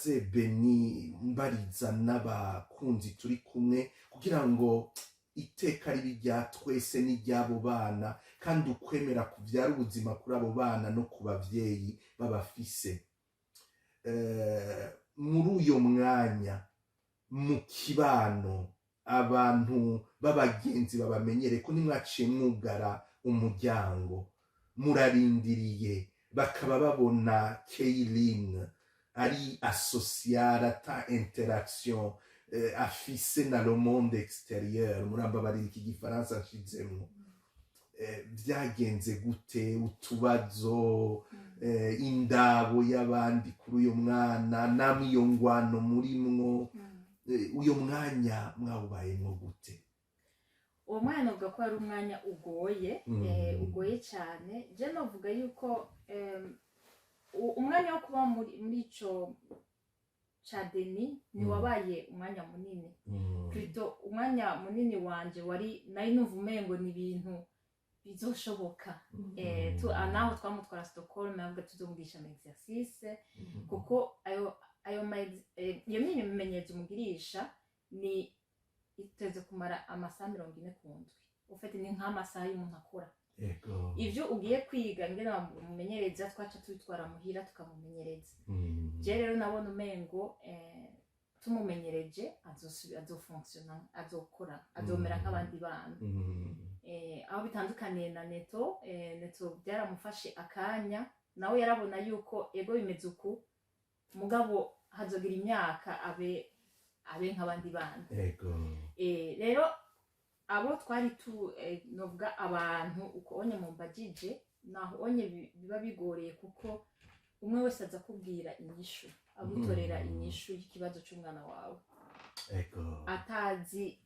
Ndakubaze Beni, mbariza n'abakunzi turi kumwe, kugira ngo iteka ribi rya twese n'iry'abo bana, kandi ukwemera kubyara ubuzima kuri abo bana no ku bavyeyi babafise. Muri uyo mwanya mu kibano, abantu b'abagenzi babamenyere ko ntimwaciye mwugara umuryango, murarindiriye, bakaba babona Keilin ari asocial, ata interaction afise na le monde extérieur. Murambabarira iki gifaransa nshizemwo. Vyagenze gute? Utubazo, indabo y'abandi kuri uyo mwana, namwe iyo ngwano murimwo, uyo mwanya mwawubayemwo gute? Uwo mwanya navuga ko ari umwanya ugoye, ugoye cyane. Je novuga yuko umwanya wo kuba muri ico ca déni ntiwabaye umwanya munini. Plutôt umwanya munini wanje wari nari numva umengo ni ibintu bizoshoboka. Naho twamutwara Stockholm, avuga tuzomugisha ama exercice, kuko ayo iyo myimenyerezo umugirisha ni iteze kumara amasaha 40 ku ndwi. Ufite ni nk'amasaha y'umuntu akora. Ivyo ugiye kwiga ingene bamumenyereza, twaca tubitwara muhira tukamumenyereza. Je rero nabona umengo tumumenyereje azofonctionna, azokora, azomera nk'abandi bana. Aho bitandukaniye na Neto, Neto byaramufashe akanya, nawe yarabona yuko ego bimeze uku, mugabo hazogira imyaka abe nk'abandi bana. Rero abo twari tu novuga abantu uko onye mumbajije, naho onye biba bigoreye, kuko umwe wese aza kubwira inyishu, agutorera inyishu y'ikibazo c'umwana wawe, atazi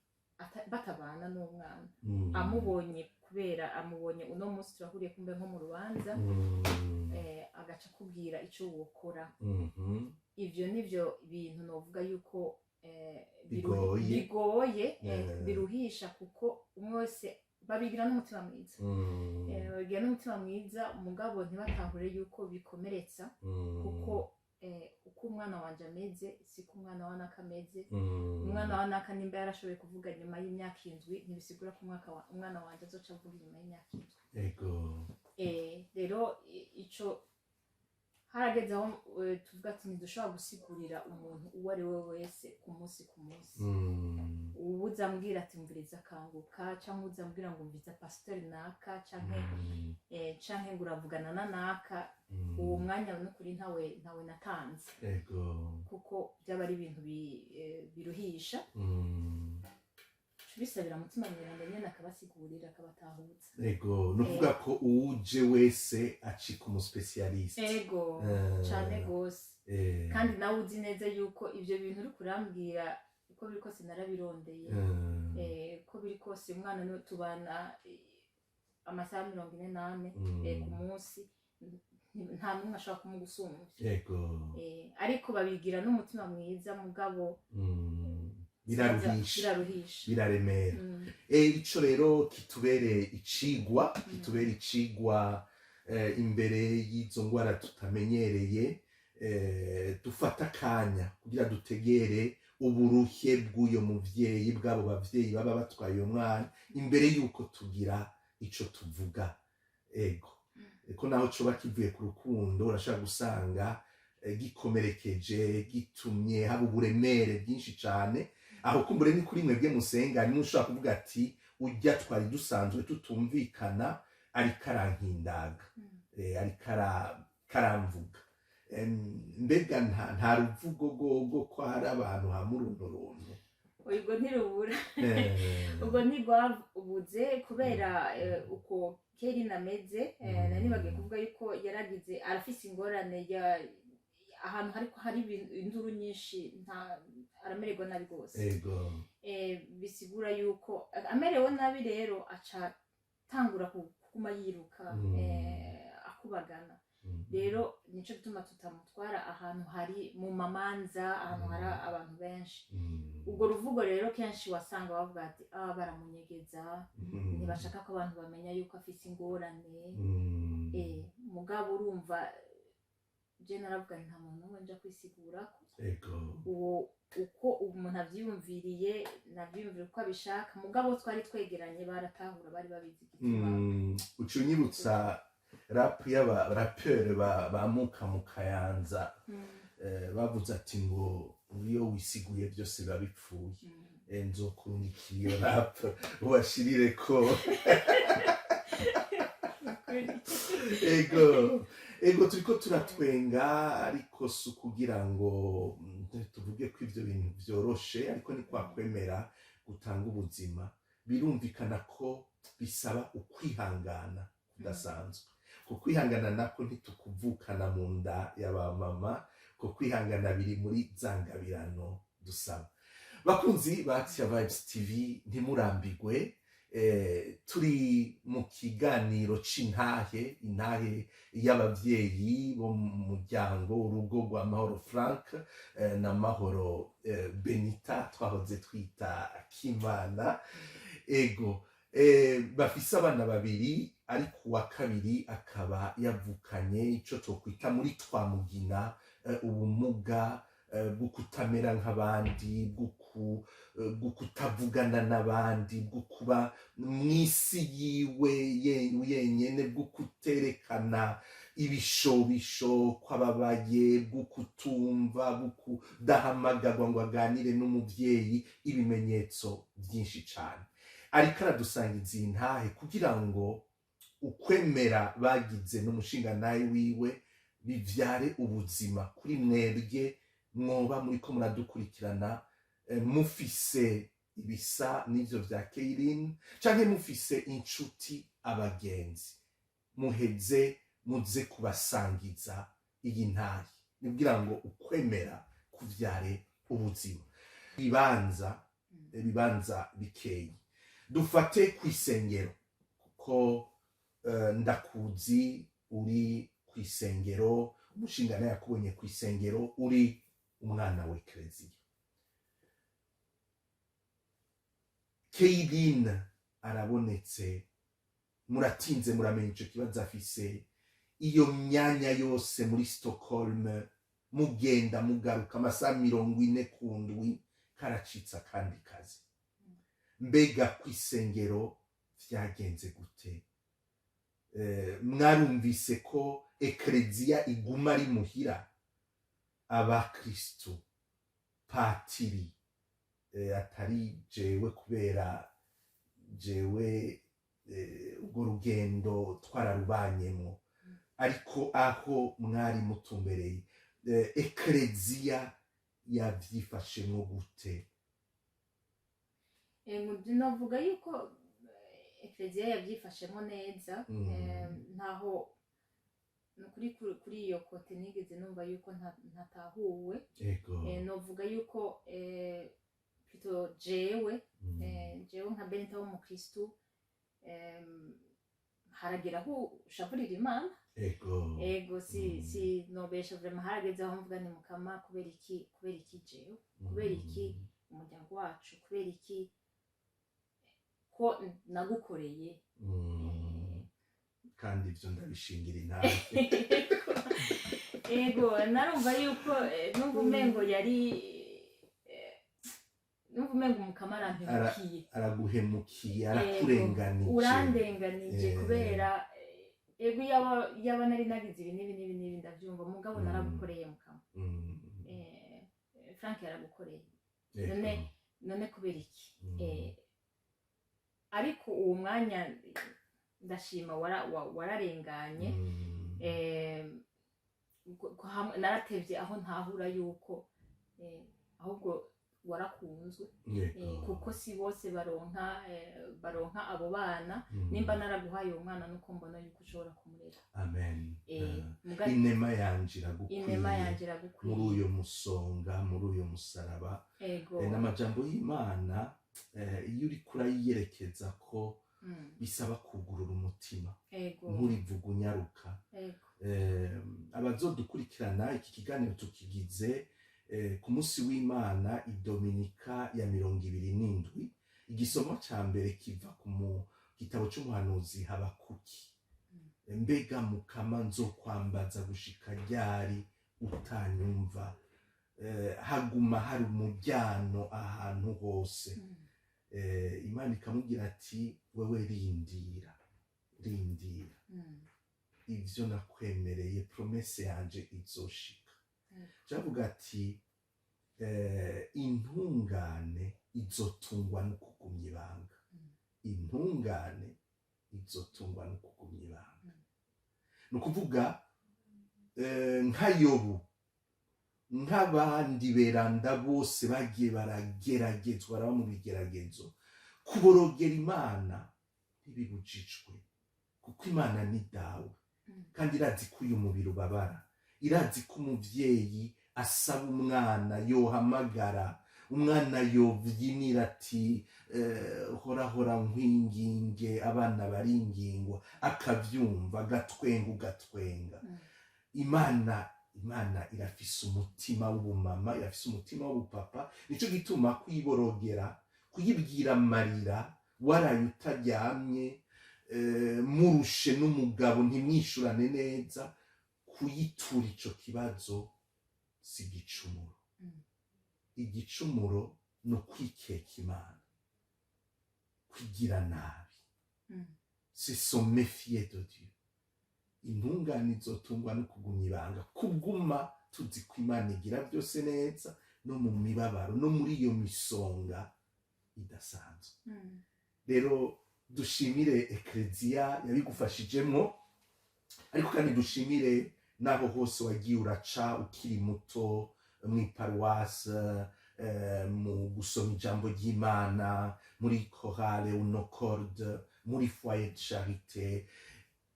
batabana n'umwana, amubonye kubera amubonye uno munsi turahuriye kumbe nko mu rubanza, agaca akubwira ico wokora. Ivyo nivyo bintu novuga yuko Bigoye. Bigoye, biruhisha, kuko umwe wese babigira n'umutima mwiza. Babigira n'umutima mwiza, mugabo ntibatahure yuko bikomeretsa, kuko uko umwana wanje ameze siko umwana wa naka ameze. Umwana wa naka nimba yarashoboye kuvuga nyuma y'imyaka 7, ntibisigura ko umwana wanje azoca avuga inyuma y'imyaka 7. Rero ico harageze aho tuvuga ati ntidushobora gusigurira umuntu uwo ari we wese ku munsi ku munsi. Ubu uzambwira ati mviriza Kanguka, cyangwa uzambwira ngo mviriza pasiteri naka, canke canke ngo uravugana na naka. Uwo mwanya n'ukuri ntawe natanze, kuko byaba ari ibintu biruhisha. Bisabira Mutima Mweranda nyene akabasigurira, akabatahuza. Ego, ni ukuvuga ko uwuje wese acika umuspécialiste. Ego, cane gose. Kandi nawe uzi neza yuko ivyo bintu uri kurambwira, uko biri kose narabirondeye. Uko biri kose umwana tubana amasaha 44 ku munsi, nta n'umwe ashobora kumugusumbya. Ariko babigira n'umutima mwiza, mugabo Biraruhisha. Biraruhisha. Biraremera. Ico rero kitubere icigwa imbere y'izo ngwara tutamenyereye, dufata akanya kugira dutegere uburuhe bw'uyo muvyeyi, bw'abo bavyeyi baba batwaye uyo mwana, imbere y'uko tugira ico tuvuga. Ego, ko naho coba kivuye ku rukundo, urashobora gusanga gikomerekeje, gitumye haba uburemere bwinshi cane. Aho kumbure ni kuri mwebwe musenga, nimwe ushobora kuvuga ati ujya twari dusanzwe tutumvikana ariko arankindaga, ariko karamvuga. Mbega nta ruvugo gogo ko hari abantu hamwe urunturuntu? Ubwo ntirubura. Ubwo ntirwabuze kubera uko Kerin ameze. Nari nibagiye kuvuga yuko yaragize, arafise ingorane ya ahantu hariko hari induru nyinshi, nta aramererwa nabi rwose. Bisigura yuko amerewe nabi rero aca tangura kuguma yiruka, akubagana. Rero nico gituma tutamutwara ahantu hari mu mamanza, ahantu hari abantu benshi. Ubwo ruvugo rero kenshi wasanga bavuga ati ah, baramunyegeza, ntibashaka ko abantu bamenya yuko afise ingorane. Mugabo urumva. Je naravuga nti nta muntu n'umwe nja kwisigurako. Uwo uko umuntu avyiyumviriye, navyiyumvira uko abishaka, mugabo twari twegeranye baratahura, bari babizi igituma. Uca unyibutsa rap y'aba rappeur bamuka mu Kayanza. Bavuze ati ngo iyo wisiguye byose biba bipfuye. Nzokurungikira iyo rap ubashirire ko. Ukuri. Ego, turiko turatwenga, ariko si ukugira ngo tuvuge ko ivyo bintu vyoroshe, ariko ni kwa kwemera gutanga ubuzima. Birumvikana ko bisaba ukwihangana kudasanzwe. Ku kwihangana nako ntitukuvukana mu nda ya ba mama, ku kwihangana biri muri za ngabirano dusaba. Bakunzi ba Action Vibes TV, ntimurambigwe. Turi mu kiganiro c'intahe, intahe y'abavyeyi bo mu muryango, urugo rwa Mahoro Frank na Mahoro Benita, twahoze twita Kimana. Ego, bafise abana babiri, ariko uwa kabiri akaba yavukanye ico twokwita muri twamugina ubumuga bwo kutamera nk'abandi, bwo kutavugana n'abandi, bwo kuba mw'isi yiwe yenyene, bwo kuterekana ibishobisho kw'ababaye, bwo kutumva, bwo kudahamagarwa ngo aganire n'umuvyeyi, ibimenyetso byinshi cane. Ariko aradusangiza iyi ntahe kugira ngo ukwemera bagize n'umushingantahe wiwe bivyare ubuzima kuri mwebwe mwoba muriko muradukurikirana, mufise ibisa n'ivyo vya Keirin, canke mufise inshuti, abagenzi, muheze muze kubasangiza iyi ntahe, ni kugira ngo ukwemera kuvyare ubuzima. Ibibanza bikeyi, dufate ku isengero, kuko ndakuzi uri ku isengero, umushingana yakubonye ku isengero, uri umwana w'Ekleziya. Keirin arabonetse, muratinze muramenya ico kibazo afise. Iyo myanya yose muri Stockholm, mugenda mugaruka amasaha 40 ku ndwi, karacitse akandi kazi. Mbega ku isengero vyagenze gute? Mwarumvise ko Ekleziya iguma ari muhira, abakristu, patiri, atari jewe, kubera jewe urwo rugendo twararubanyemo, ariko aho mwari mutumbereye, Ekleziya yavyifashemwo gute? Navuga yuko Ekleziya yabyifashemo neza. Ntaho ni kuri iyo côté nigeze numva yuko ntatahuwe. Novuga yuko plutôt jewe, jewe nka Benita w'umukristu, haragera aho ushavurira Imana. Ego, si si nobesha, vraiment harageze aho mvuga ni Mukama, kubera iki? Kubera iki jewe? Kubera iki umuryango wacu? Kubera iki ko nagukoreye? Kandi ivyo ndabishingira intahe. Ego, narumva yuko numva umengo yari numva umengo Umukama arampemukiye. Araguhemukiye, Ego, arakurenganije. Urandenganije. Kubera ego, yaba nari nagize ibi n'ibi n'ibi n'ibi, ndabyumva, mugabo naragukoreye, Mukama. Frank yaragukoreye. None kubera iki? Ariko uwo mwanya ndashima wararenganye. Naratevye aho ntahura yuko ahubwo warakunzwe. Kuko si bose baronka abo bana. Nimba naraguhaye uwo mwana, nuko mbona yuko ushobora kumurera. Amen. Inema yanje iragukwiye. Inema yanje iragukwiye. Muri uyo musonga, muri uyo musaraba. Ego. N'amajambo y'Imana, iyo uriko urayiyerekeza ko bisaba kugurura umutima, nturivuga unyaruka. Abazodukurikirana, iki kiganiro tukigize ku munsi w'Imana, idominika ya 27. Igisomo ca mbere kiva ku mu gitabo c'umuhanuzi Habakuki. Mbega Mukama, nzokwambaza gushika ryari utanyumva? Haguma hari umujyano ahantu hose. Imana ikamubwira ati: "Wewe rindira, rindira, ivyo nakwemereye, promesse yanje izoshika." Javuga ati intungane izotungwa no kugumya ibanga. Intungane izotungwa no kugumya ibanga. Ni ukuvuga nka Yobu, nk'abandi beranda bose bagiye barageragezwa, baraba mu bigeragezo, kuborogera Imana ntibibujijwe, kuko Imana ni Dawe. Kandi irazi ko uyu mubiri ubabara, irazi ko umuvyeyi asaba umwana, yohamagara umwana, yovyinira ati "Hora hora nkwinginge." Abana baringingwa, akavyumva, agatwenga, ugatwenga. Imana irafise umutima w'ubumama, irafise umutima w'ubupapa. Nico gituma kuyiborogera, kuyibwira amarira, waraye utaryamye, murushe n'umugabo ntimwishurane neza, kuyitura ico kibazo si igicumuro. Igicumuro ni ukwikeka Imana, kwigira nabi. C'est se méfier de Dieu. Intungane izotungwa no kugumya ibanga, kuguma tuzi ko Imana igira byose neza, no mu mibabaro, no muri iyo misonga idasanzwe. Rero dushimire Ekleziya yabigufashijemwo, ariko kandi dushimire n'aho hose wagiye uraca ukiri muto, mu paruwase, mu gusoma ijambo ry'Imana, muri chorale Unocorde, muri foyer de charité,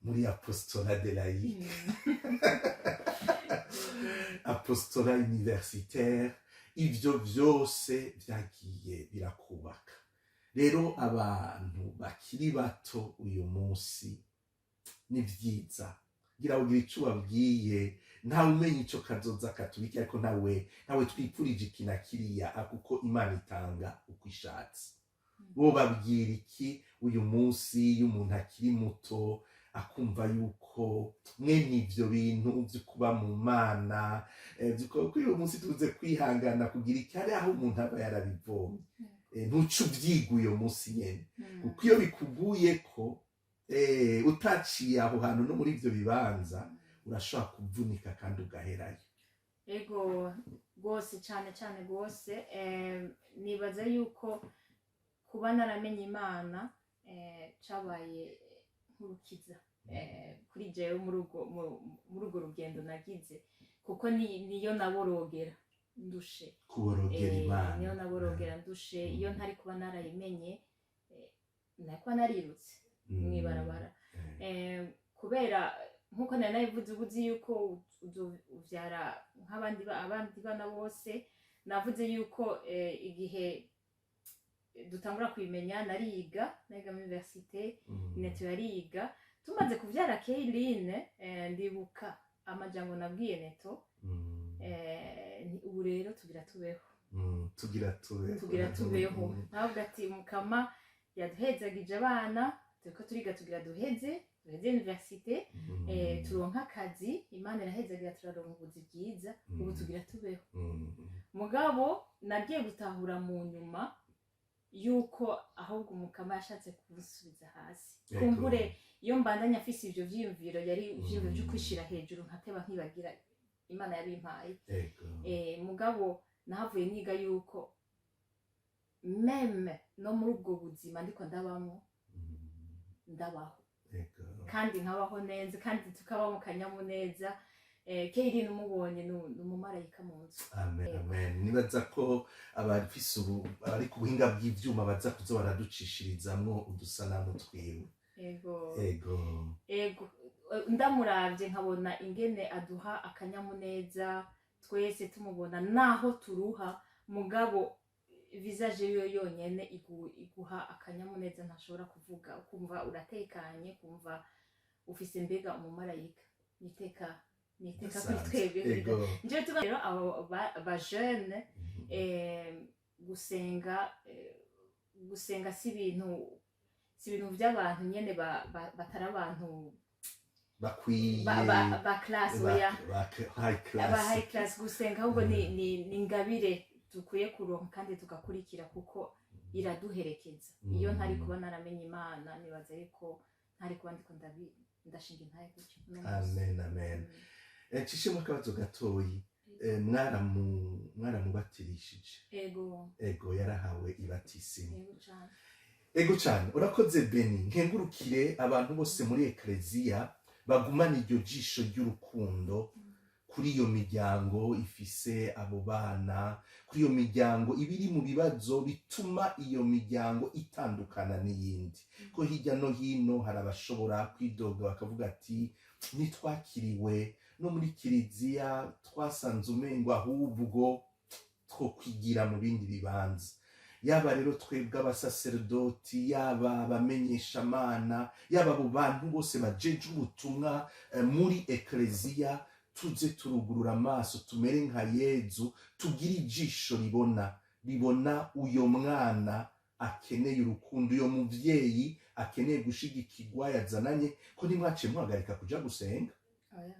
muri apostolat de laïque, apostolat universitaire. Ivyo vyose vyagiye birakubaka. Rero abantu bakiri bato uyu munsi, ni vyiza ngira ugira ico ubabwiye. Ntawe umenya ico kazoza katubike, ariko ntawe twipfurije iki na kiriya, kuko Imana itanga uko ishatse. Bo babwira iki uyu munsi iyo umuntu akiri muto akumva yuko mwene ivyo bintu vyo kuba mu Mana, vy'uko uyu munsi tuze kwihangana kugira iki, hari aho umuntu aba yarabivomye? Ntuce uvyiga uyo munsi nyene, kuko iyo bikuguyeko utaciye aho hantu no muri ivyo bibanza, urashobora kuvunika kandi ugaherayo. Ego rwose, cyane cyane rwose. Nibaza yuko kuba naramenye Imana cabaye nk'urukiza kuri jewe muri urwo rugendo nagize, kuko niyo naborogera ndushe. Kuborogera Imana. Niyo naborogera ndushe. Iyo ntari kuba narayimenye, nari kuba narirutse mw'ibarabara. Kubera nkuko nari nabivuze, uba uzi yuko uvyara nk'abandi abandi bana bose. Navuze yuko igihe dutangura kubimenya nariga, nariga muri université. Neto yariga. Tumaze kuvyara Keiline, ndibuka amajambo nabwiye Neto: "Ubu rero tugira tubeho." Tugira tubeho. Tugira tubeho. Navuga ati Mukama yaduhezagije abana, turiko turiga, tugira duheze université, turonke akazi. Imana irahezagira, turaronka ubuzi bwiza, ubu tugira tubeho. Mugabo nagiye gutahura mu nyuma yuko ahubwo Umukama yashatse kunsubiza hasi. Kumbure iyo mbandanya afise ivyo vyiyumviro, yari ivyiyumviro vyo kwishira hejuru, nkateba nkibagira Imana yabimpaye. Mugabo nahavuye niga yuko même no muri ubwo buzima ndiko ndabamo, ndabaho kandi nkabaho neza, kandi tukaba mu kanyamuneza. Keirine umubonye ni umumarayika mu nzu. Amen. Yego. Amen. Nibaza ko abafise ubu abari ku buhinga bw'ivyuma baza kuza baraducishirizamwo udusanamu twiwe. Ego. Ego. Ego, ndamuravye nkabona ingene aduha akanyamuneza twese tumubona, naho turuha, mugabo visage yiwe yonyene iguha akanyamuneza ntashobora kuvuga, ukumva uratekanye, kumva ufise mbega umumarayika. Niteka, niteka kuri Dasanzwe. twebwe. Njewe tuba rero abo ba jeune, gusenga, gusenga si ibintu by'abantu nyene batari abantu. Bakwiye ba classe, oya. Ba high Aba class. High class gusenga, ahubwo ni ingabire dukwiye kuronka kandi tugakurikira, kuko iraduherekeza. Iyo ntari kuba naramenye Imana, nibaza yuko ntari kuba ndiko ndashinga intahe gutyo uno munsi. Amen, amen. Nshishemo akabazo gatoyi. Mwaramubatirishije? Ego. Ego, yarahawe ibatisimu? Ego cane. Ego cyane, urakoze Beni. Nkengurukire abantu bose muri Ekleziya bagumana iryo jisho ry'urukundo kuri iyo miryango ifise abo bana, kuri iyo miryango iba iri mu bibazo bituma iyo miryango itandukana n'iyindi, ko hirya no hino hari abashobora kwidoga bakavuga ati: "Ntitwakiriwe no muri kiliziya, twasanze umengo ahubwo twokwigira mu bindi bibanza." Yaba rero twebwe abasaserdoti, yaba abamenyeshamana, yaba abo bantu bose bajeje ubutumwa muri Ekleziya, tuze turugurura amaso, tumere nka Yezu, tugire ijisho ribona uyo mwana akeneye urukundo, uyo muvyeyi akeneye gushigikirwa yazananye. Ko ntimwaciye muhagarika kuja gusenga? Oya.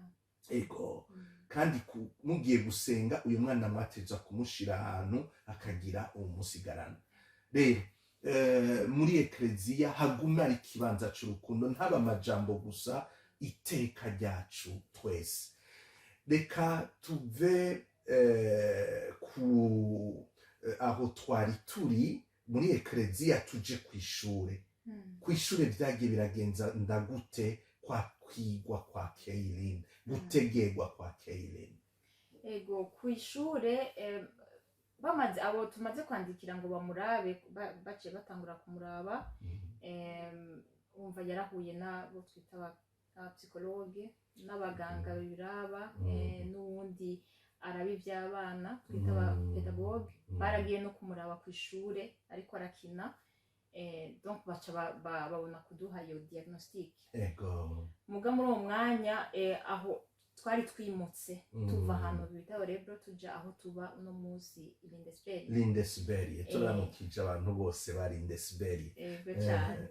Ego. Kandi mugiye gusenga, uyu mwana mwateza kumushira ahantu akagira umusigarana. Rero muri Ekleziya hagume ari ikibanza c'urukundo, ntaba amajambo gusa. Iteka ryacu twese. Reka tuve ku aho twari turi muri Ekleziya, tuje kw'ishure. Kw'ishure vyagiye biragenza ndagute kwa kwigwa kwa Keilin, gutegerwa kwa Keilin? Ego, ku ishure bamaze, abo tumaze kwandikira ngo bamurabe, baciye batangura kumuraba. Wumva yarahuye n'abo twita abapsychologue n'abaganga babiraba, n'uwundi araba iby'abana twita abapédagogue. Baragiye no kumuraba ku ishure ariko arakina. Donc baca babona kuduha iyo diagnostic. Muga muri uwo mwanya, aho twari twimutse tuva ahantu bita Örebro, tuja aho tuba uno munsi i Lindesberg. Lindesberg, turamukije abantu bose ba Lindesberg. Ego cyane.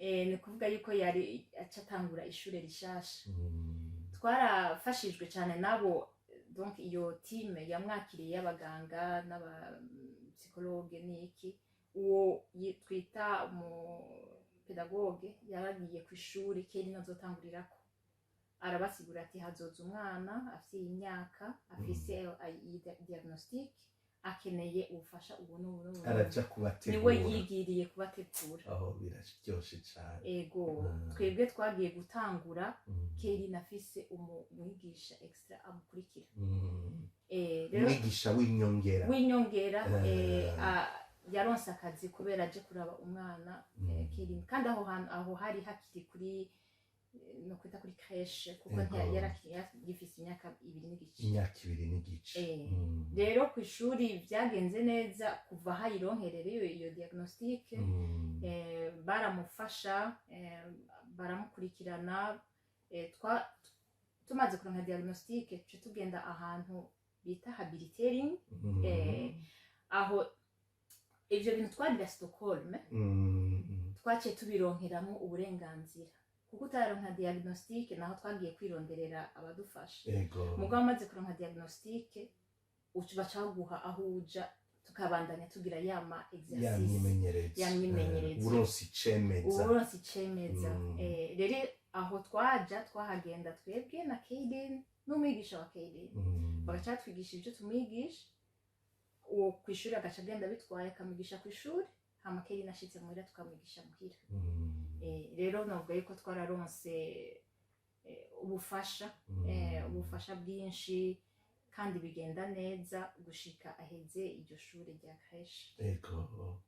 Ni ukuvuga yuko yari aca atangura ishure rishasha. Twarafashijwe cyane nabo, donc iyo team yamwakiriye y'abaganga n'abapsychologue n'iki. Uwo twita umu pédagogue yaragiye ku ishuri kera azotangurirako, arabasigura ati: "Hazoza umwana afite iyi myaka, afise iyi diagnostic, akeneye ubufasha ubu n'ubu n'ubu." Araja Niwe kubategura. yigiriye kubategura. Aho biraryoshe cane. Ego. Twebwe twagiye gutangura Kelly afise umwigisha extra amukurikira. Rero Umwigisha w'inyongera. W'inyongera. Yaronse akazi kubera aje kuraba umwana, Kelly. Kandi aho hantu aho hari hakiri kuri no kwita kuri crèche, kuko yarakiri yagifise imyaka 2 n'igice. Imyaka 2 n'igice. Rero ku ishuri byagenze neza kuva hayironkerera iyo diagnostic. Baramufasha, baramukurikirana. Tumaze kuronka diagnostic, tuce tugenda ahantu bita habilitering. Aho ivyo bintu twagira Stockholm, twaciye tubironkeramo uburenganzira, kuko utaronka diagnostic naho twagiye kwironderera abadufasha. Mugabo amaze kuronka diagnostic, uca baca baguha aho uja, tukabandanya tugira yama Ya exercice. Myimenyerezo. Ya myimenyerezo. Uronse icemeza. Uburonse icemeza. Rero aho twaja twahagenda twebwe na Kaden n'umwigisha wa Kaden, bagaca batwigisha ibyo tumwigisha. Uwo ku ishuri agaca agenda abitwaye, akamwigisha ku ishuri, hama Kaden ashitse muhira tukamwigisha muhira. Rero navuga yuko twararonse ubufasha, ubufasha bwinshi, kandi bigenda neza gushika aheze iryo shure rya crèche.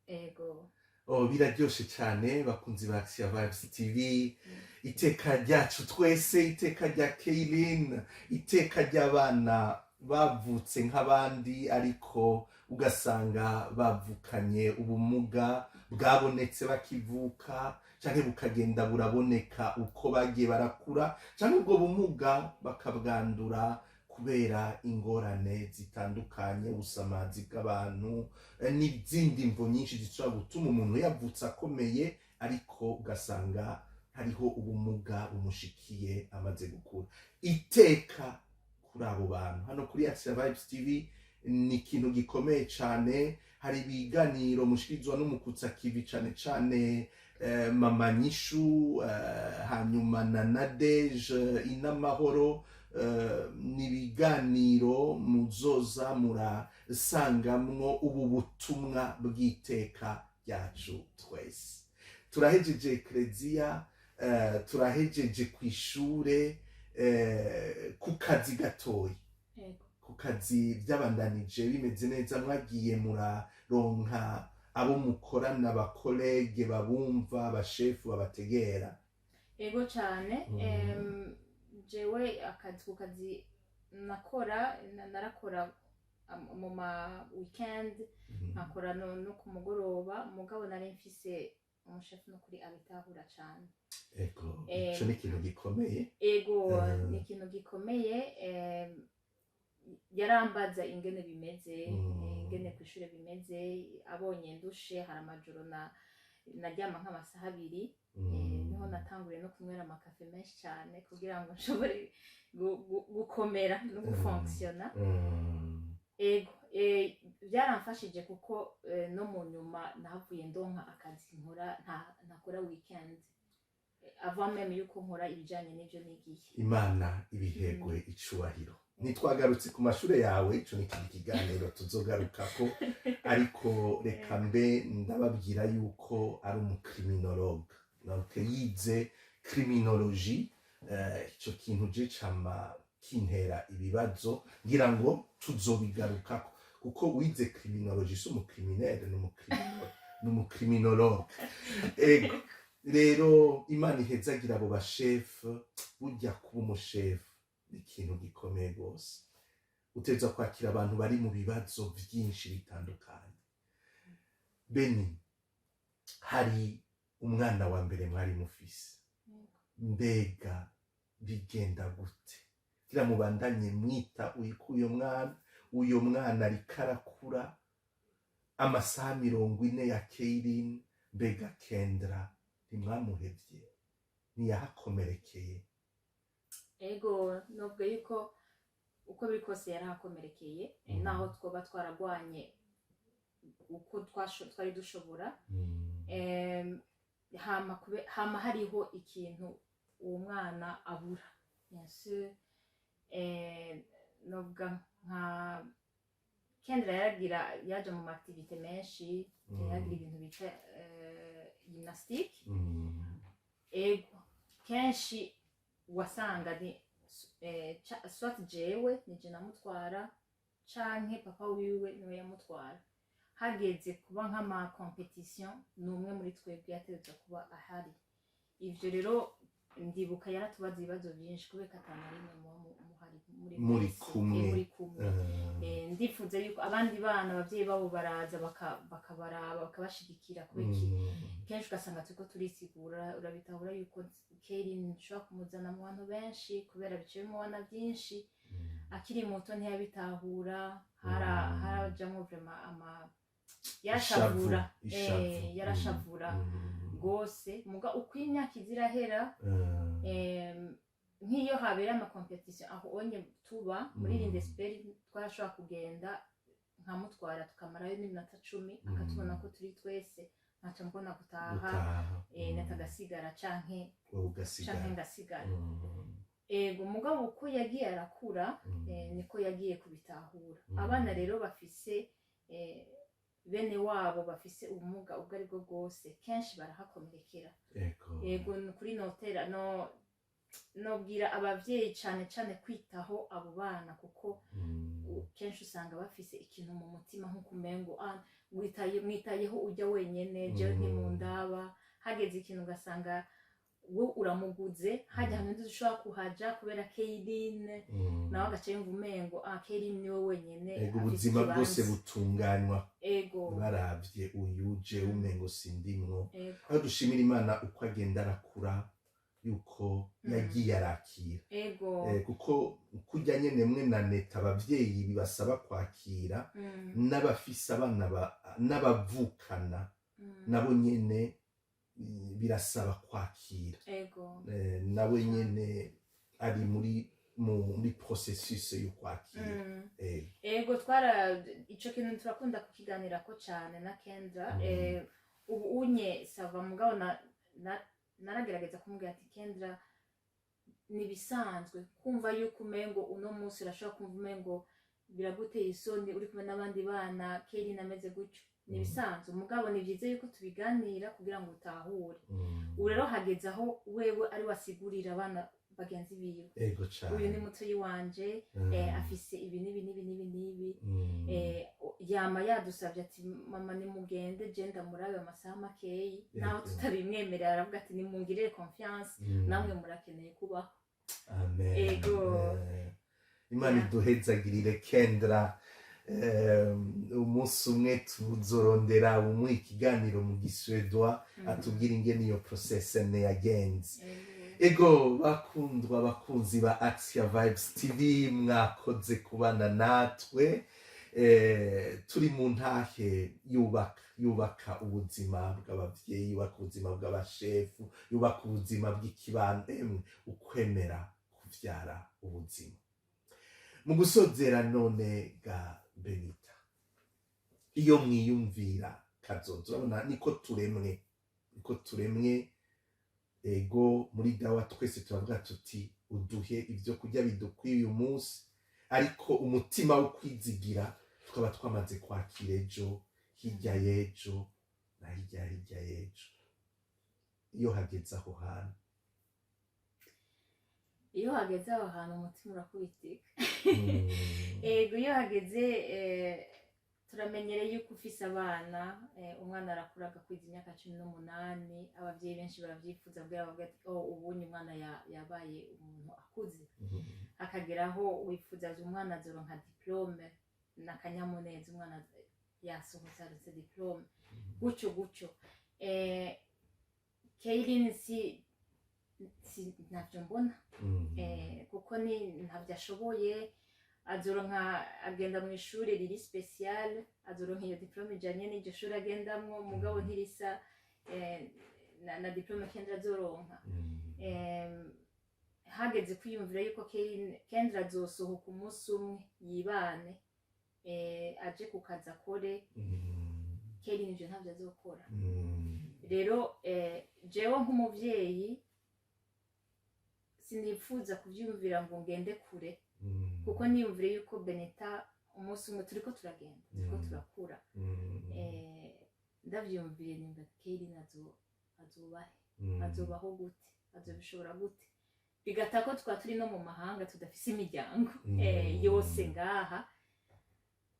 Ego. Oh, biraryoshe cyane, bakunzi ba Axia Vibes TV. Iteka ryacu twese, iteka rya Kaylin, iteka ry'abana bavutse nk'abandi ariko ugasanga bavukanye ubumuga bwabonetse bakivuka, canke bukagenda buraboneka uko bagiye barakura, canke ubwo bumuga bakabwandura kubera ingorane zitandukanye, ubusamazi bw'abantu, n'izindi mvo nyinshi zishobora gutuma umuntu yavutse akomeye ariko ugasanga Hariho ubumuga bumushikiye amaze gukura. Iteka kuri abo bantu hano kuri Asia Vibes TV ni ikintu gikomeye cyane. Hari ibiganiro mushikirizwa n'umukutsa kivi, cane cane Mama Nyishu, hanyuma na Nadege Inamahoro. Ni ibiganiro muzoza murasangamwo ubu butumwa bw'iteka ryacu twese. Turahejeje ekereziya, turahejeje ku ishure, ku kazi gatoyi. Yego. Ku kazi byabandanije bimeze neza? Mwagiye muraronka abo mukorana, aba collègues babumva, abashefu babategera? Ego cyane. Jewe akazi, ku kazi nakora, narakora mu ma weekend, nkakora no ku mugoroba. Mugabo nari mfise umushefu no kuri abitahura cyane. Ico ni ikintu gikomeye. Ego, ni ikintu gikomeye. Yarambaza ingene bimeze, ingene kw'ishure bimeze. Abonye ndushe, hari amajoro na naryama nk'amasaha 2. Niho natanguriye no kunywera amakafe menshi cyane kugira ngo nshobore gukomera no gufonctionna. Ego, byaramfashije kuko no mu nyuma nahavuye ndonka akazi nkora ntakora weekend, avant même yuko nkora ibijanye n'ivyo nigiye. Imana ibihegwe icubahiro. Ntitwagarutse ku mashure yawe, ico ni ikindi kiganiro tuzogarukako, ariko reka mbe ndababwira yuko ari umu criminologue, donc yize criminologie. Ico kintu je cama kintera ibibazo, ngira ngo tuzobigarukako, kuko wize criminologie si umu criminel, ni umu criminologue. Ego, rero Imana ihezagira abo bashefu. Burya kuba umushefu ni ikintu gikomeye rwose, utegerezwa kwakira abantu bari mu bibazo byinshi bitandukanye. Beni, hari umwana wa mbere mwari mufise, mbega bigenda gute kugira mubandanye mwita uyu mwana? Uyo mwana ariko arakura, amasaha 40 ya Keirin. Mbega Kendra ntimwamuhevye? Ntiyahakomerekeye? Ego, nubwo yuko uko biri kose yarahakomerekeye, naho twoba twaragwanye uko twari dushobora. Hama hariho ikintu uwo mwana abura, bien sûr. Novuga nka Kendra yaragira, yaje mu activité menshi, yaragira ibintu bita gymnastique. Ego, kenshi wasanga ni soit jewe nije namutwara canke papa wiwe niwe yamutwara. Hageze kuba nk'ama compétition, ni umwe muri twebwe yategerezwa kuba ahari. Ivyo rero ndibuka yaratubaza ibibazo byinshi kubera ko atanu na rimwe muba muhari muri Muri mwese, kumwe. Muri kumwe. Ndifuza yuko abandi bana abavyeyi babo baraza bakabaraba, bakabashigikira. Kubera iki? Kenshi ugasanga turiko turisigura, urabitahura yuko Kerin nshobora kumuzana mu bantu benshi kubera biciye mu bana byinshi. Akiri muto ntiyabitahura, harajamwo vraiment ama yarashavura. Ishavu, Yarashavura gose. Muga uko imyaka iza irahera, nk'iyo habera ama compétition aho onye tuba muri Lindesper, twarashobora kugenda nkamutwara, tukamarayo n'iminota 10, akatubona ko turi twese, nkaca mbona gutaha. Gutaha. Natagasigara canke Wowe ugasigara. Canke ngasigara. Ego, mugabo uko yagiye arakura, niko yagiye kubitahura. Abana rero bafise bene wabo bafise ubumuga ubwo ari bwo bwose, kenshi barahakomerekera. Ego, ni kuri notera no nobwira abavyeyi cane cane kwitaho abo bana, kuko kenshi usanga bafise ikintu mu mutima nk'uko umengo ah, mwitayeho ujya wenyene, jewe ntimundaba. Hageze ikintu ugasanga we uramuguze hajya ahantu ushobora kuhaja kubera Keirin, nawe agaca yumva umengo ah, Keirin niwe wenyene Ego, afise ubuzima bwose ikibanza. Butunganywa baravye uyu, jewe umengo sindimwo. Aho dushimira Imana uko agenda arakura yuko yagiye arakira. Kuko kurya nyene mwe na neta abavyeyi bibasaba kwakira n'abafise abana n'abavukana nabo nyene. Birasaba kwakira. Nawe nyene ari muri processus yo kwakira. Ego, twara ico kintu turakunda kukiganirako cane na Kendra. Ubu unye ça va, mugabo naragerageza kumubwira ati: "Kendra, nibisanzwe kumva yuko umengo uno munsi urashobora kumva umengo biraguteye isoni uri kumwe n'abandi bana, Kelly nameze gutyo, nibisanzwe, mugabo ni byiza yuko tubiganira kugira ngo utahure." Ubu rero hageze aho wewe ari wasigurira abana bagenzi biwe: "Uyu ni mutoyi wanje, afise ibi n'ibi n'ibi n'ibi n'ibi." Yama yadusabye ati: "Mama, nimugende, je ndamurabe amasaha makeyi." Naho tutabimwemerera, aravuga ati: "Nimungirire confiance, namwe murakeneye kubaho." Amen. Ego. Imana iduhezagirire Kendra. Umunsi umwe tuzorondera umuha ikiganiro mu Giswedwa, atubwira ingene iyo process ne yagenze. Ego. Ego, bakundwa bakunzi ba Axia Vibes TV, mwakoze kubana natwe. Turi mu ntahe yubaka ubuzima bw'abavyeyi, yubaka ubuzima bw'abashefu, yubaka ubuzima bw'ikibano, emwe ukwemera kuvyara ubuzima. Mu gusozera none ga Benita, iyo mwiyumvira kazoza, urabona niko turemwe. Ego, muri dawa twese turavuga tuti: "Uduhe ibyo kurya bidukwiye uyu munsi", ariko umutima wo kwizigira tukaba twamaze kwakira ejo, hirya y'ejo na hirya hirya y'ejo. Iyo hageze aho hantu? Iyo hageze aho hantu, umutima urakubitika. Ego, iyo hageze, turamenyereye yuko ufise abana, umwana arakura agakwiza imyaka 18, abavyeyi benshi baravyifuza kugira bavuge ati: "Oh, ubunye umwana yabaye umuntu akuze." Akageraho wifuza umwana azoronka diplôme, n'akanyamuneza, umwana yasohotse aronse diplôme, gutyo gutyo. Kaylin si ntavyo mbona, kuko ni ntavyo ashoboye. Azoronka, agenda mu ishuri riri spécial, azoronka iyo diplôme ijanye n'iryo shuri agendamwo, mugabo ntirisa na diplôme Kendra azoronka. Hageze kwiyumvira yuko Kendra azosohoka umunsi umwe yibane, aje ku kazi akore, Kaylin ivyo ntavyo azokora. Rero jewe nk'umuvyeyi sinipfuza kuvyiyumvira ngo ngende kure, kuko niyumvire yuko Beneta umunsi umwe turiko turagenda, turiko turakura. Ndavyiyumviriye nimba Kaylin azobahe, azobaho gute, azobishobora gute, bigata ko twa turi no mu mahanga, tudafise imiryango yose ngaha.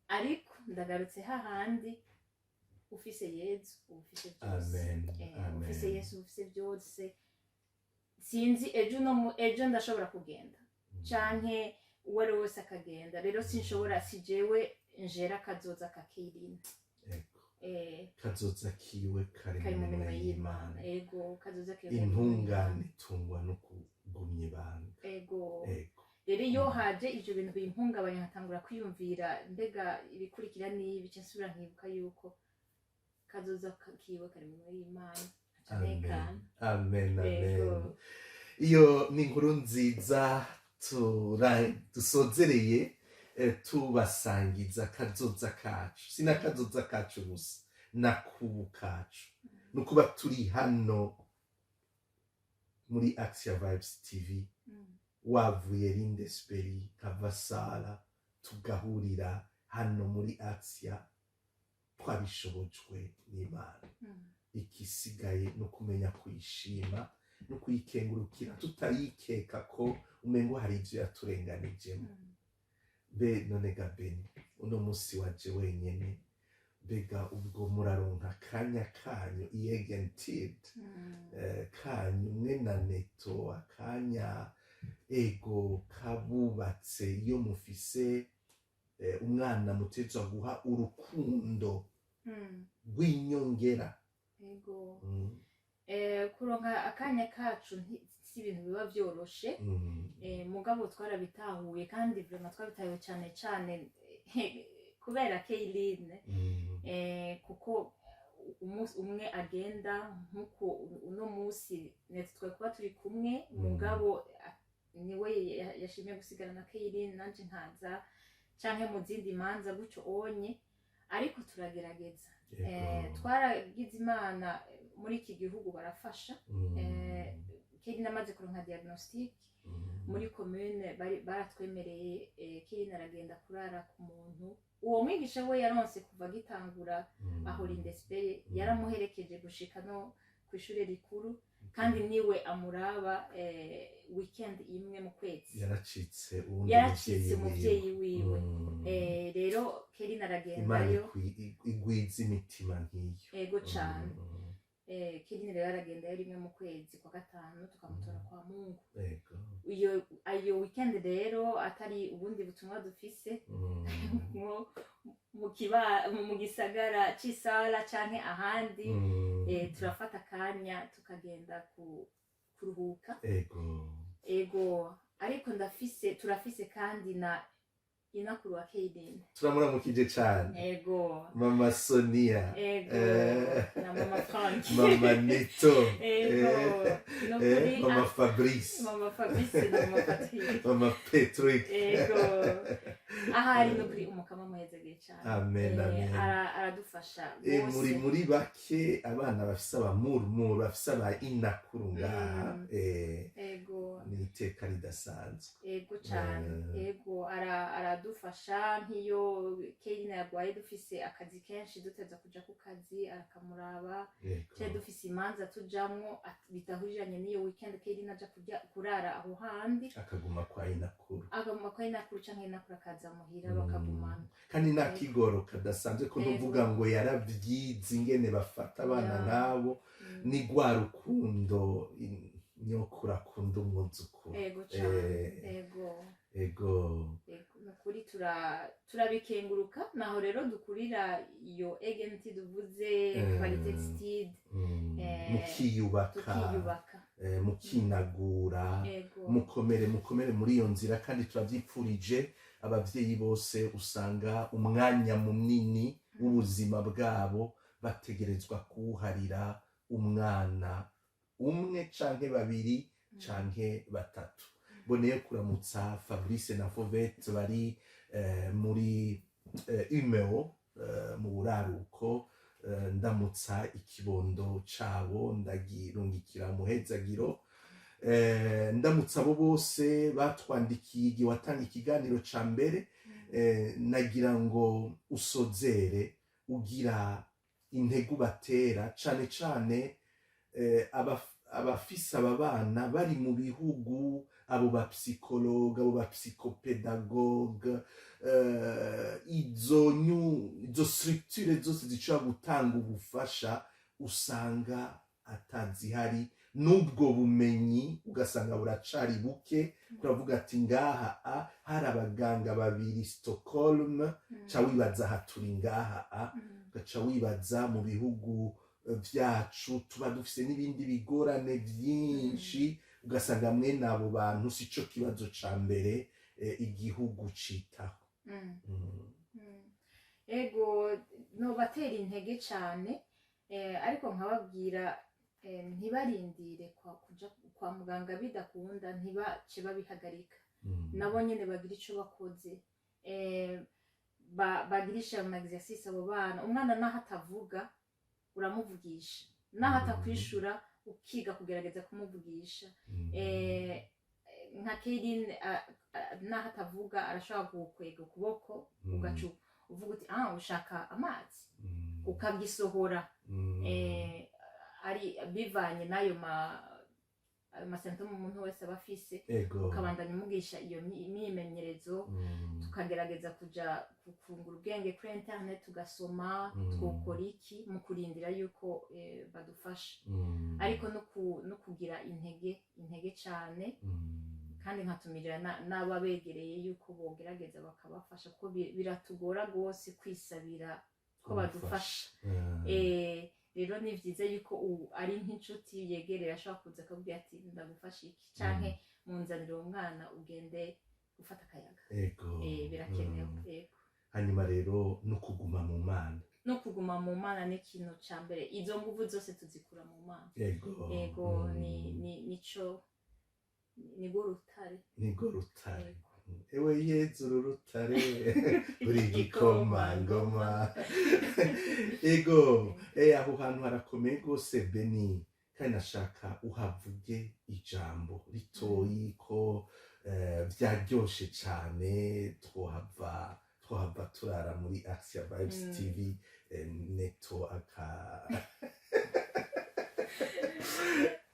Ariko ndagarutse hahandi: ufise Yezu uba ufise byose. Amen. Amen. Ufise Yesu uba ufise byose. Sinzi ejo, no ejo ndashobora kugenda canke uwo ari we wese akagenda. Rero sinshobora, si jewe njera kazoza ka Kaylin. Kazoza kiwe kari kari mu mu minwe minwe y'Imana. y'Imana. Ego, kazoza kiwe kari mu minwe Intungane y'Imana. itungwa no kugumya ibanga. Ego. Rero iyo haje ivyo bintu bimpungabanya, nkatangura kwiyumvira mbega ibikurikira n'ibi, nca nsubira nkibuka yuko kazoza kiwe kari mu minwe y'Imana, nkaca Amen. ntekana. Amen, amen. Iyo ni inkuru nziza dusozereye, tubasangiza kazoza kacu. Si n'akazoza kacu gusa, nakubu kacu, ni ukuba turi hano muri Axia Vibes TV, wavuye Lindesbury, nkava Sala, tugahurira hano muri Axia, twabishobojwe n'Imana. Igisigaye ni ukumenya kuyishima no kuyikengurukira, tutayikeka ko umengo hari ibyo yaturenganijemo. Be none ga Beni, uno munsi waje wenyene, mbega ubwo muraronka akanya kanyu egen tid, kanyu mwe na Neto, akanya ego kabubatse, iyo mufise umwana mutezwa guha urukundo rw'inyongera? Ego. Kuronka akanya kacu si ibintu biba vyoroshe. Mugabo twarabitahuye, kandi vraiment twabitahuye cane cane kubera Keiline. Kuko Umunsi umwe agenda, nk'uko uno munsi netse twari kuba turi kumwe, mugabo niwe yashimye gusigara na Keirin, nanje nkaza, canke mu zindi manza gutyo onye, ariko turagerageza. Twaragize Imana, muri iki gihugu barafasha. Keirin amaze kuronka diagnostic, muri commune baratwemereye, Keirin aragenda kurara ku muntu. Uwo mwigisha we yaronse kuva agitangura aho Lindesberg, yaramuherekeje gushika no ku ishure rikuru, kandi niwe amuraba weekend imwe mu kwezi. Yaracitse uwundi Yaracitse muvyeyi umuvyeyi wiwe. Rero Kerin Imana aragendayo. Igwiza imitima nk'iyo. Ego cane. Kerin rero aragendayo rimwe mu kwezi kwa gatanu, tukamutora kwa Mungu. Iyo ayo weekend rero atari ubundi butumwa dufise nko mu gisagara c'Isala canke ahandi, turafata akanya tukagenda kuruhuka. Ego, ariko ndafise, turafise kandi na inakuru wa Keidin. Turamuramukije cane. Ego. Mama Sonia. Ego. Na mama Frank. Mama Neto. Ego. Nukuri. Mama Fabrice. Mama Fabrice na mama Patrick. Mama Patrick. Ego, ahari nukuri Umukama amuhezagiye cane. Amen, amen. Aradufasha Muri rwose. Muri bake abana bafise abamurumuru, bafise aba inakuru ngaha. Ni iteka ridasanzwe. Ego cane. Ego, aradufasha nk'iyo Keina yagwaye, dufise akazi kenshi, duteza kuja ku kazi, arakamuraba. Cyari dufise imanza tujamwo bidahuriranye n'iyo weekend Keina aja kurya kurara aho handi, akaguma kwa inakuru. Aguma kwa inakuru canke inakuru akaza muhira, bakagumana. Kandi nta kigoro kadasanzwe ko ntuvuga ngo yaravyize ingene bafata abana nk'abo. Ni rwa rukundo nyokuru akunda umwuzukuru. Ego cane. Ego. Ego. Ego, nukuri turabikenguruka. Naho rero dukurira iyo egenity duvuze, kvalitetstid. Mukiyubaka. Tukiyubaka. Mukinagura. Ego. Mukomere, mukomere muri iyo nzira, kandi turabyipfurije ababyeyi bose usanga umwanya munini w'ubuzima bwabo bategerezwa kuwuharira umwana umwe canke babiri canke batatu. Boneye kuramutsa Fabrice na Fovete bari muri Umeå, mu buraruko. Ndamutsa ikibondo cabo, ndagirungikira muhezagiro. Ndamutsa abo bose batwandikiye igihe watanga ikiganiro ca mbere. Nagira ngo usozere ugira intego ubatera, cane cane abafise aba bana bari mu bihugu, abo ba psychologue, abo ba psychopédagogue, izo structure zose zishobora gutanga ubufasha, usanga atazihari, n'ubwo bumenyi ugasanga buracari buke. Turavuga ati ngaha hari abaganga babiri Stockholm, ca wibaza aha turi ngaha ugaca wibaza mu bihugu vyacu tuba dufise n'ibindi bigorane vyinshi, ugasanga mwene abo bantu sico kibazo ca mbere igihugu citaho. Ego, nobatera intege cane, ariko nkababwira ntibarindire kuja kwa muganga bidakunda, ntibace babihagarika. Nabo nyene bagira ico bakoze, bagirisha ama exercice abo bana. Umwana naho atavuga uramuvugisha, naho atakwishura ukiga kugerageza kumuvugisha. Nka Kerin, naho atavuga arashobora gukwega ukuboko, ugaca uvuga uti: "Ah, ushaka amazi", ukagisohora. Ari bivanye n'ayo ayo ma symptômes umuntu wese aba afise, ukabandanya umugisha iyo myimenyerezo. Tukagerageza kuja kungura ubwenge kuri internet, tugasoma twokora iki mu kurindira yuko badufasha, ariko no kugira intege cane, kandi nkatumirira n'ababegereye yuko bogerageza bakabafasha, kuko biratugora rwose kwisabira ko badufasha. Rero ni byiza yuko ari nk'inshuti yegereye ashobora kuza akabwira ati: "Ndagufasha iki?" canke: "Munzanire uwo mwana ugende gufata akayaga." Birakenewe. Yego. Hanyuma rero no kuguma mu Mana. No kuguma mu Mana ni ikintu ca mbere. Izo nguvu zose tuzikura mu Mana. Ego. Ni nico, nirwo rutare. Nirwo rutare. Ego. Ewe Yezu, uru rutare uri igikomangoma. Ego, aho hantu harakomeye rwose, Beni, kandi nashaka uhavuge ijambo ritoyi ko vyaryoshe cane, twohava turara muri Axia Vibes TV, Neto aka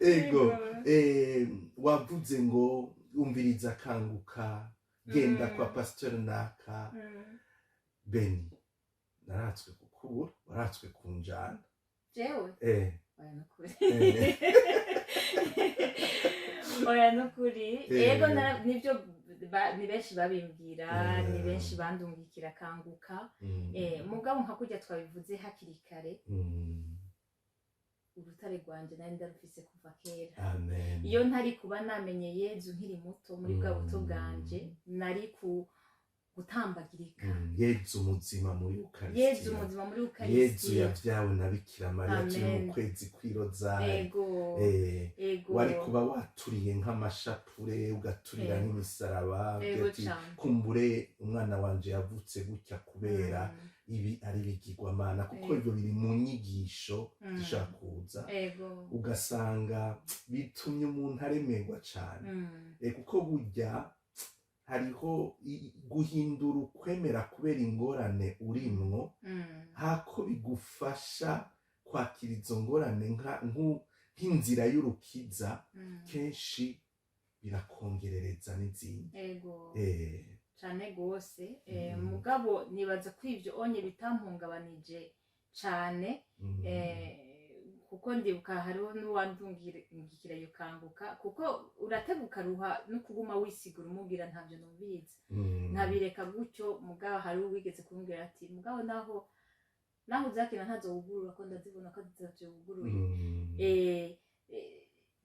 ego. Wavuze ngo umviriza, kanguka, genda kwa pasteur naka. Beni, naratswe kukubura, waratswe kunjana. Jewe? Oya, nukuri. Oya, nukuri. Ego, nivyo, ni benshi babimbwira, ni benshi bandungikira kanguka. Mugabo nka kurya twabivuze hakiri kare, urutare rwanje nari ndarufise kuva kera. Amen. Iyo ntari kuba namenye Yezu nkiri muto, muri bwa buto bwanje, nari ku gutambagirika. Yezu muzima muri Yezu Ukaristiya. muzima muri Yezu Ukaristiya. yavyawe na Bikira Mariya, turi mu Amen. kwezi kw'irozari. Ego. Wari kuba waturiye nk'amashapure, ugaturira nk'imisaraba, ugira ati, "Kumbure umwana wanje yavutse gutya kubera ibi ari bigirwamana," kuko ivyo biri mu nyigisho zishobora kuza, ugasanga bitumye umuntu aremerwa cane. Kuko burya hariho guhindura ukwemera kubera ingorane urimwo, hako bigufasha kwakira izo ngorane nk'inzira y'urukiza, kenshi birakongerereza n'izindi. Cane gose. Mugabo nibaza ko ivyo onye bitampungabanije cane, kuko ndibuka hariho n'uwandungikira iyo kanguka, kuko urateguka ruha no kuguma wisigura umubwira ntabyo numvise, ntabireka gutyo. Mugabo hariho uwigeze kumbwira ati: "Mugabo naho uzakina ntazo wugurura, ko ndazibona ko zitavyo wuguruye."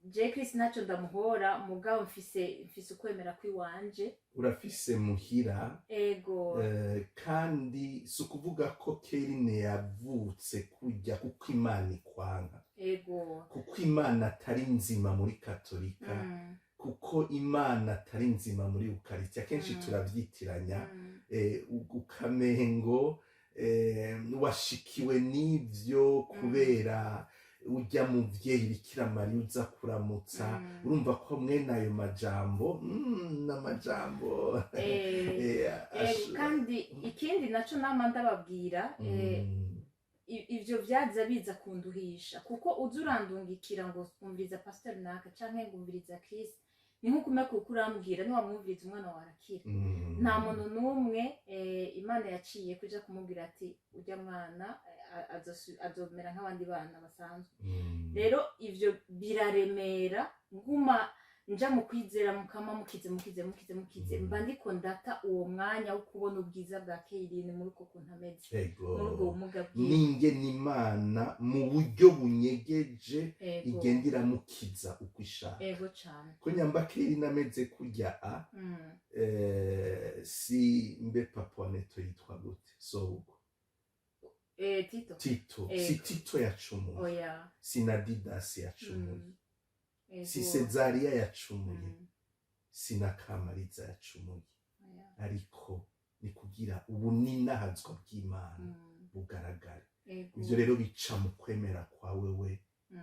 Je Chris ntacyo ndamuhora, mugabo mfise ukwemera kw'iwanje. Urafise muhira. Ego. Kandi si ukuvuga ko Kerine yavutse kujya kuko Imana ikwanga, kuko Imana atari nzima muri Katolika, kuko Imana atari nzima muri Ukaristiya. Akenshi turabyitiranya, ukamengo washikiwe n'ivyo kubera ujya muvyeyi Bikira Mariya uza kuramutsa. Urumva ko mwene ayo majambo, n'amajambo Kandi ikindi naco nama ndababwira, ivyo vyaza biza kunduhisha, kuko uza urandungikira ngo umviriza pasiteri naka canke ngo umviriza Chris, ni nko kumwe kuko urambwira niwamwumviriza umwana wawe arakira. Nta muntu n'umwe, Imana yaciye kuja kumubwira ati ujya mwana, azomera nk'abandi bana basanzwe. Rero ivyo biraremera, nguma nja mu kwizera mukama mukize, mukize, mukize, mukize. Mba ndiko ndata uwo mwanya wo kubona ubwiza bwa Keirin muri uko kuntu ameze, muri ubwo bumuga bwiwe. N'ingene Imana mu buryo bunyegeje igenda iramukiza uko ishaka. Ego cane. Ko nyamba Kerine ameze kurya a si mbe papa wa Neto yitwa gute, so Tito. Tito. Si Tito yacumuye, Oya. si na Didasi yacumuye, si Sezariya yacumuye, si na Kamariza yacumuye, Oya. ariko ni kugira ubuninahazwa bw'Imana bugaragare. Ivyo rero bica mu kwemera kwa wewe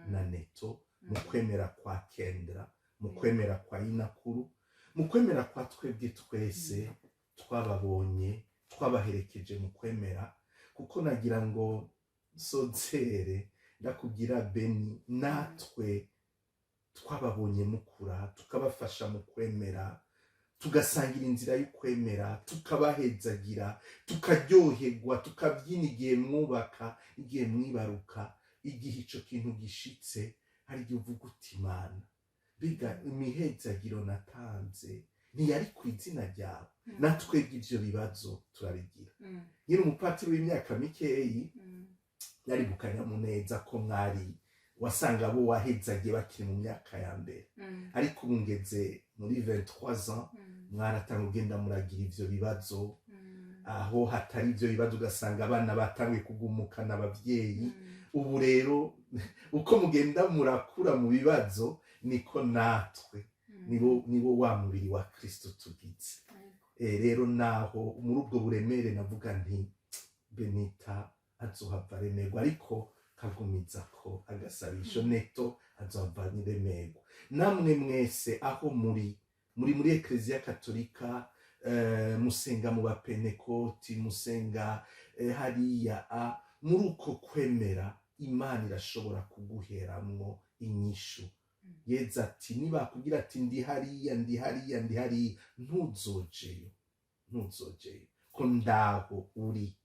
na Neto, mu kwemera kwa Kendra, mu kwemera kwa Inakuru, mu kwemera kwa twebwe twese twababonye, twabaherekeje mu kwemera. Kuko nagira ngo nsozere ndakubwira, Beni, natwe twababonye mukura, tukabafasha mu kwemera, tugasangira inzira y'ukwemera, tukabahezagira, tukaryoherwa, tukabyina igihe mwubaka, igihe mwibaruka. Igihe ico kintu gishitse, hari igihe uvuga uti: "Imana, biga imihezagiro natanze ntiyari ku izina ryawe?" Natwebwe ivyo bibazo turabigira. Nyiri umupatiri w'imyaka mikeyi, yari mu kanyamuneza ko mwari wasanga abo wahezagiye bakiri mu myaka ya mbere, ariko ubu ngeze muri 23 ans, mwaratanga ugenda muragira ivyo bibazo. Aho hatari ibyo bibazo, ugasanga abana batangiye kugumukana ababyeyi. Ubu rero uko mugenda murakura mu bibazo, niko natwe nibo wa mubiri wa Kristo tugize. Rero naho muri ubwo buremere navuga nti Benita azohava aremerwa, ariko kagumiza ko agasabisho neto azohava aremerwa. Namwe mwese aho muri Ekleziya Katolika, musenga mu bapenekoti, musenga hariya muri uko kwemera, Imana irashobora kuguheramwo inyishu. Yeza ati nibakubwira ati ndi hariya, ndi hariya, ndi hariya, ntuzojeyo, ntuzojeyo, ko ndaho uri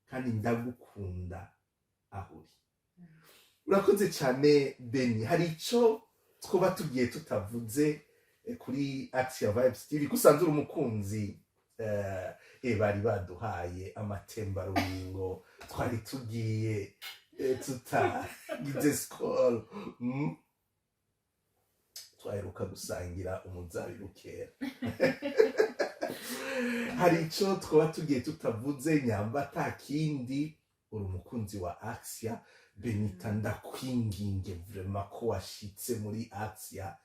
kandi ndagukunda aho uri. Urakoze cyane, Beni. Hari icyo twoba tugiye tutavuze kuri Axia Vibes TV, ko usanzwe uri umukunzi? Bari baduhaye amatembarubingo, twari tugiye tutagize skol. Twaheruka gusangira umuzabibu kera. Hari icyo twaba tugiye tutavuze? Nyamba ata kindi, uri umukunzi wa Axia. Benita, ndakwinginge vraiment ko washitse muri Axia,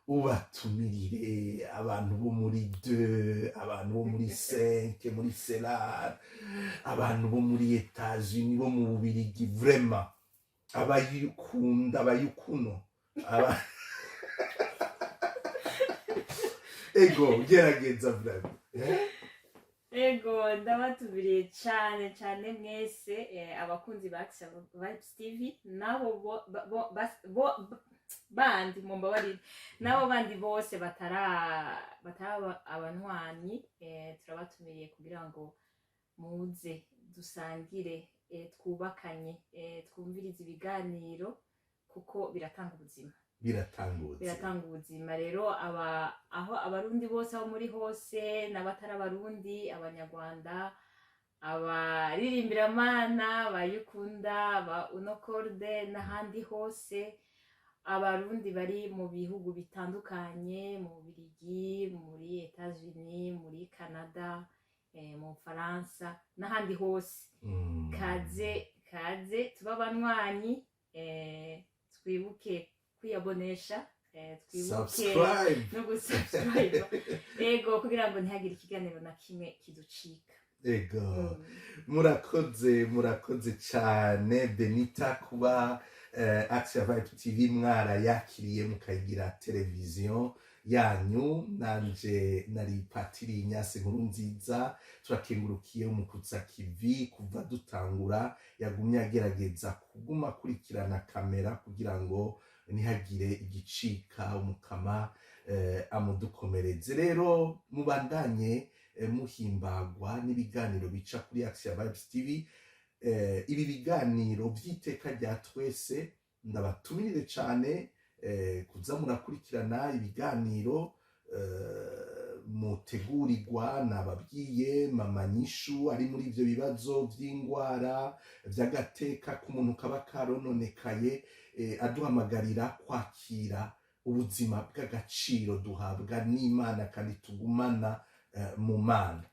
ubatumirire abantu bo muri 2, abantu bo muri 5, muri Selar, abantu bo muri Etats-Unis, bo mu Bubirigi, vraiment abayikunda, abayikuno aba ego, gerageza vraiment, eh? Ego, ndabatumiriye cyane cyane mwese, abakunzi ba Axia Vibes TV nabo bandi, mumbabarire, nabo bandi bose batara abanywanyi, turabatumiriye kugira ngo muze dusangire, twubakanye, twumvirize ibiganiro kuko biratanga ubuzima. Biratangutse. Biratanga ubuzima. Rero aba aho Abarundi bose aho muri hose, n'abatari Abarundi, Abanyarwanda, abaririmbira bayikunda ba unokorde n'ahandi hose, Abarundi bari mu bihugu bitandukanye, mu Bubirigi, muri Etats-Unis, muri Canada, mu Faransa n'ahandi hose, kaze kaze tuba abanywanyi, twibuke kwiyabonesha, twibuke subscribe no gusubscribe, ego, kugira ngo ntihagire ikiganiro na kimwe kiducika. Ego. Murakoze, murakoze cyane, Benita, kuba Axia Vibe TV mwarayakiriye mukayigira televiziyo yanyu. Nanje nari Patiri Nyase Nkuru Nziza. Turakengurukiye Umukutsa Kivi, kuva dutangura yagumye agerageza kuguma akurikirana kamera kugira ngo ntihagire igicika. Umukama amudukomereze. Rero mubandanye muhimbagwa n'ibiganiro bica kuri Axia Vibes TV, ibi biganiro by'iteka rya twese. Ndabatumirire cyane kuza murakurikirana ibiganiro mutegurirwa. Nababwiye mama Nyishu ari muri ibyo bibazo by'ingwara by'agateka k'umuntu kaba karononekaye, aduhamagarira kwakira ubuzima bw'agaciro duhabwa n'Imana kandi tugumana mu Mana.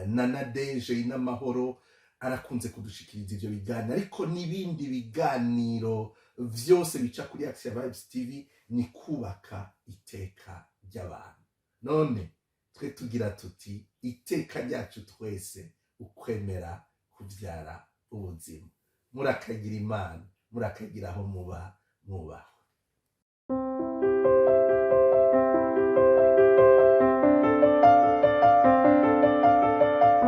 Na Nadeje n'amahoro arakunze kudushikiriza ivyo biganiro, ariko n'ibindi biganiro vyose bica kuri Axia Vibes TV ni kubaka iteka ry'abantu. None twe tugira tuti iteka ryacu twese, ukwemera kuvyara ubuzima. Murakagira Imana, murakagira aho muba, mubaho.